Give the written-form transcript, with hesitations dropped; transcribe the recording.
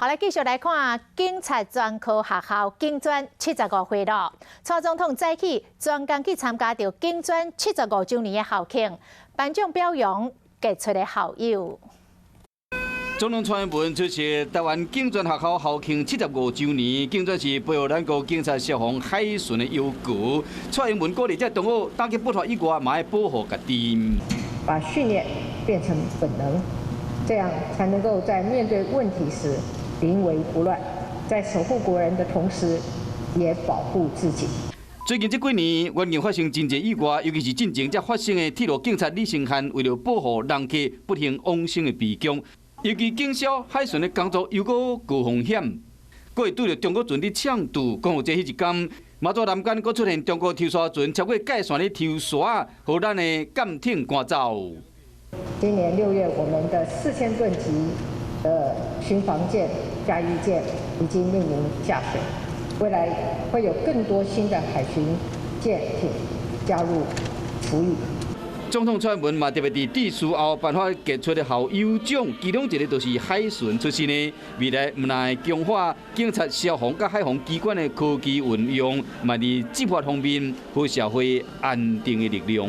好，來繼續來看警察專科學校警專75歲咯。蔡總統早起專工去參加著警專75週年的校慶，頒獎表揚傑出的校友。總統蔡英文出席臺灣警專學校校慶75週年，警專是培育咱國警察、消防、海巡的優秀。蔡英文鼓勵這同學打擊不法以外，嘛愛保護家己。把訓練變成本能，這樣才能夠在面對問題時臨危不亂，在守護國人的同時，也保護自己。最近這幾年，環境發生真濟意外，尤其是進前才發生的鐵路警察李承翰為著保護人客不幸往生的悲劇。尤其警消海巡的工作又閣高風險，閣會拄著中國船佇搶渡。講有這彼一工，馬祖南竿閣出現中國抽沙船超過界線咧抽沙，予咱的艦艇趕走。今年6月，我們的4000噸級的巡防艦嘉義艦已經命名下水，未來會有更多新的海巡艦艇加入服役。總統蔡英文嘛特別佇致辭後頒發傑出的校友獎，其中一個就是海巡出身的。未來毋但會強化警察、消防佮海防機關的科技運用，嘛佇執法方面，予社會安定的力量。